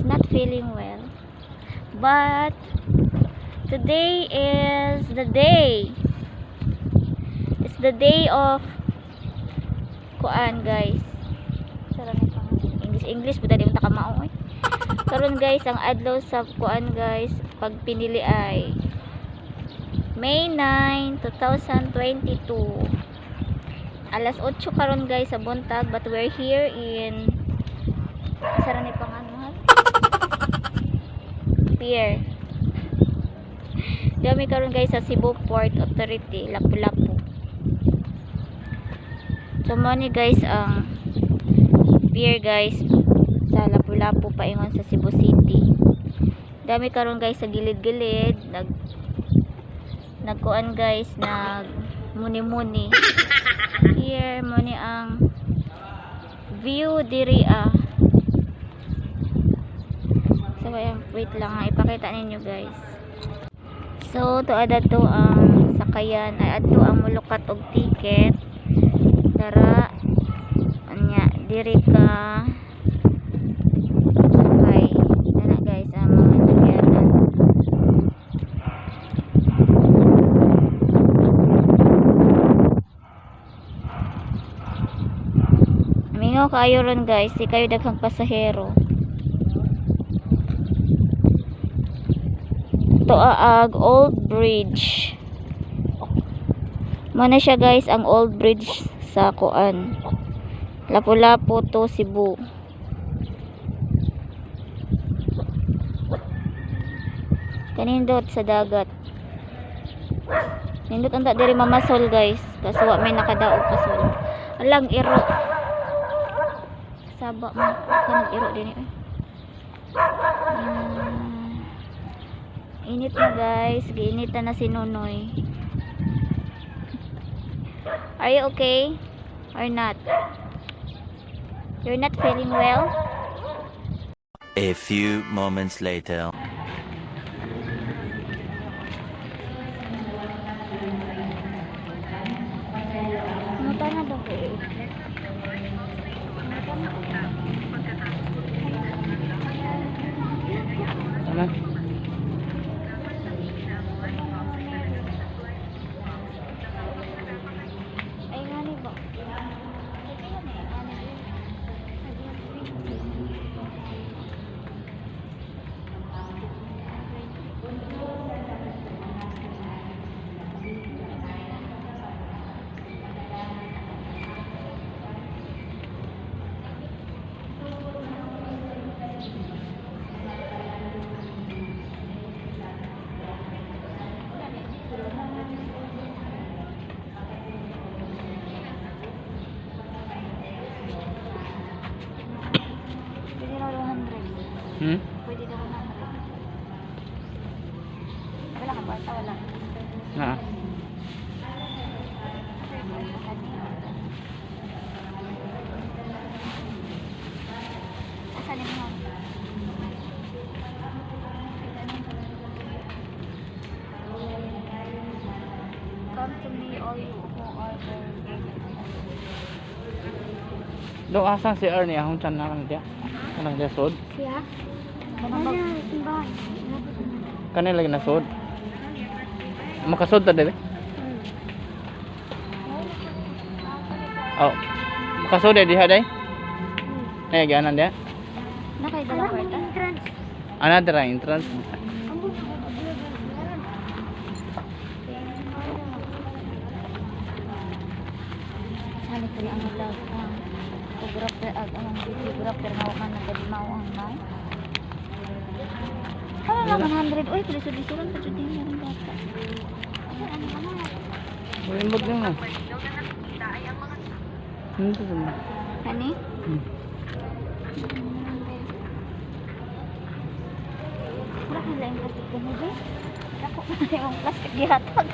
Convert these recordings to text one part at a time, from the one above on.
She's not feeling well. But today is the day. It's the day of kuan, guys. Sara na pa. English English buta di mo ta kamao eh. Karon, guys, ang adlaw sa kuan, guys, pag pinili ay May 9, 2022. Alas 8 karon, guys, sa buntag, but we're here in sara ni pangan, mahal? Pier. Dami karon, guys, sa Cebu Port Authority, Lapu-Lapu. So mo ni, guys, ang pier, guys, sa Lapu-Lapu paingon sa Cebu City. Dami karon, guys, sa gilid-gilid nagkuan, guys, nag muni-muni. Here mo ni ang view diri ah. So ayan, wait lang ha, ipakita ninyo, guys. So to adto ang sakayan ay adto ang mulukat og ticket. Dara anya diri ka sakay. Ana, guys, ang mga nagyanan. Mingaw kaayo ron, guys, di kayo daghang pasahero. To aag Old Bridge. Mana siya, guys, ang Old Bridge sa kuan. Lapu-Lapu to Cebu. Kanindot sa dagat. Nindot unta diri mamasol, guys. Kaso wa may nakadaog pasol. Alang iro. Saba mo kanang iro dinhi eh. Ah, init na, guys, giinitan na si Nonoy. Are you okay or not? You're not feeling well? A few moments later. Muta na daw ko. Muta na. Ano? Ay, nga ni ba? Ay, kaya na eh. Ano yun? Pwede raw 100. Hmm? Pwede daw 100. Wala ka kwarta, wala. Na. Asa yung kwarta kani? Asa ni mo? Come to me, all you who are burdened. Do asa si Ernie ahong chan na kan dia. Kanang dia sod. Siya? Ano? Simbahan. Kanang lagi na sod. Makasod ta dili? Oh. Makasod eh diha day. Ay ganan dia. Nakay dala kwarta? Ana dira entrance. Sana ko ang vlog ang photographer ag ang videographer nga wa man nagkadimaw ang may. Ano lang 100, oy, kulisod-lisuran pa jud din ang bata. Asa ano mga Limbag na mo. Ano to sa Kani? Hmm. Wala kang laing plastic din, ba? Ako pa yung plastic gihatag.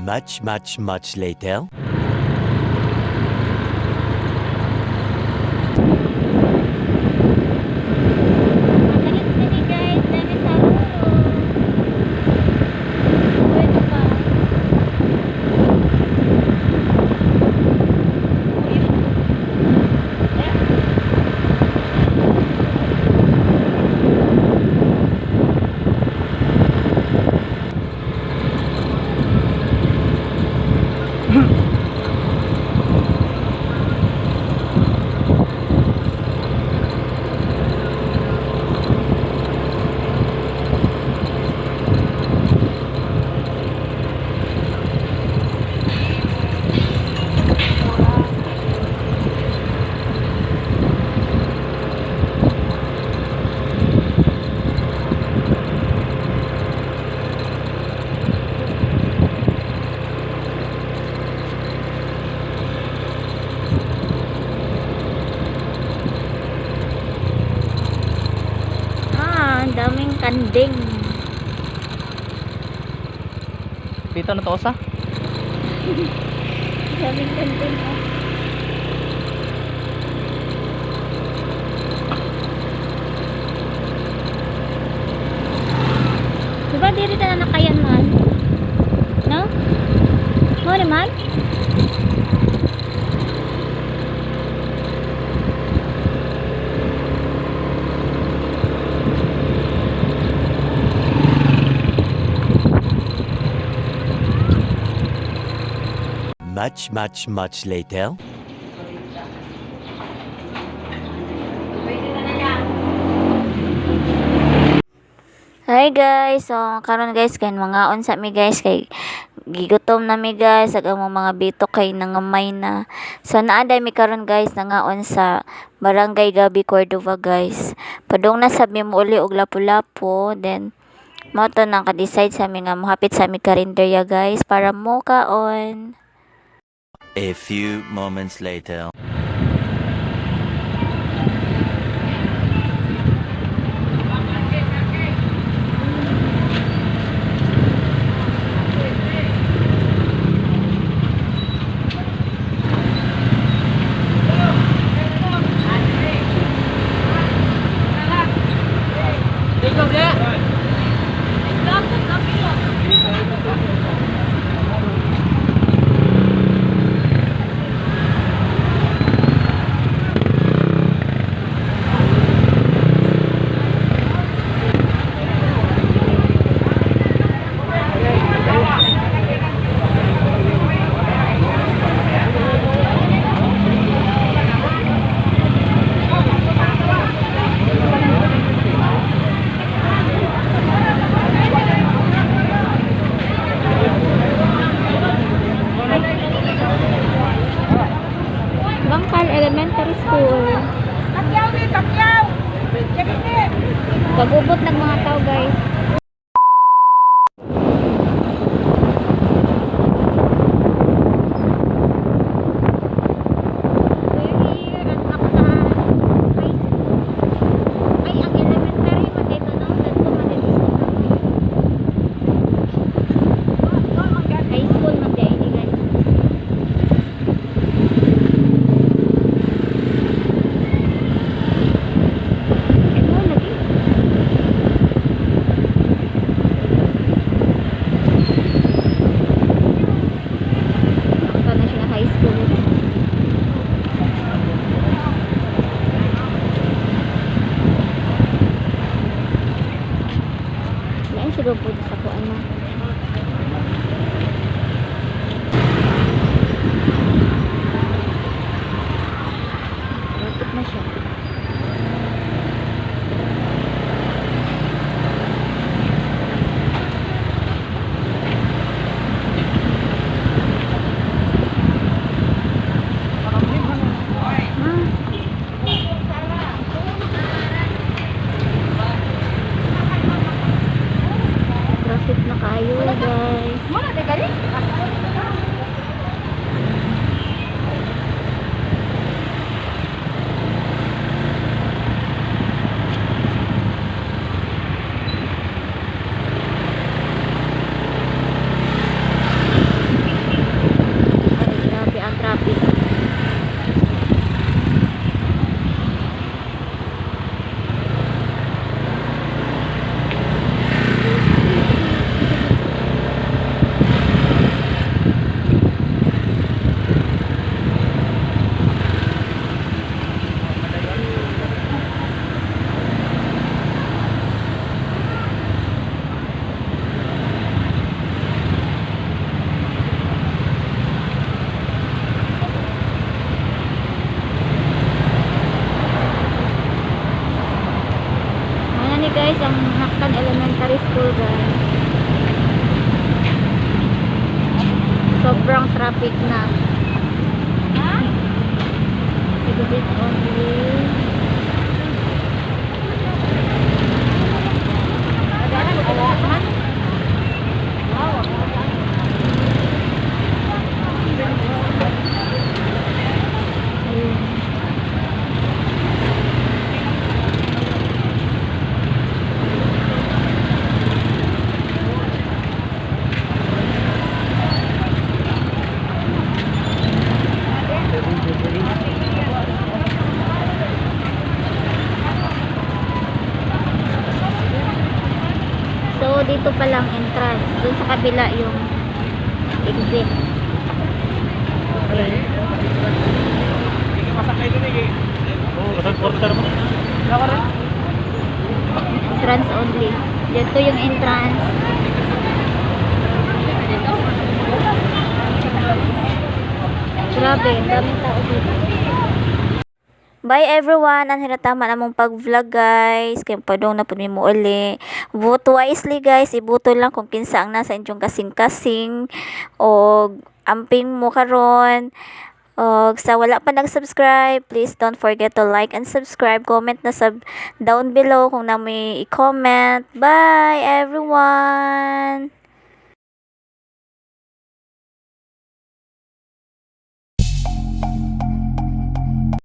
Much, much, much later. Magalit na ni guys, dami sa ruro. Pwede pa. Ah, ang daming kanding. Dito na to sa. Ang daming kanding. Oh. Diba diri ta na nakayan man? No? Mo ni man? Much, much, much later. Hi guys! So, karon guys, kay mga unsa mi guys, kay gigutom na mi guys, ag among mga bitok kay nangamay na. So, naaday mi karon guys, nangaon sa Barangay Gabi Cordova guys. Padung na sab mi mouli og lapu-lapu, then mao to nang ka-decide sa mi nga mohapit sa mi karinderya guys para mo kaon. A few moments later. Bangkal Elementary School. Takyaw ni, takyaw! Pagubot ng mga tao guys. We're here at Mactan High School. Ay, ang elementary man dito, no? Dito man dito. High school man dito, ini guys. Ay, mo lagi. Sobrang traffic na. Exit only. Ayun. So, dito pa lang entrance. Doon sa kabila yung exit. Okay. Entrance only. Dito yung entrance. Grabe, ang daming tao dito. Bye everyone! Ang hinatama namong pag-vlog, guys. Kaya padong na pud mi mo uli. Vote wisely, guys. Ibuto lang kung kinsa ang nasa inyong kasing-kasing o amping mo karon. Og sa wala pa nag-subscribe, please don't forget to like and subscribe. Comment na sa down below kung naa moy i-comment. Bye everyone!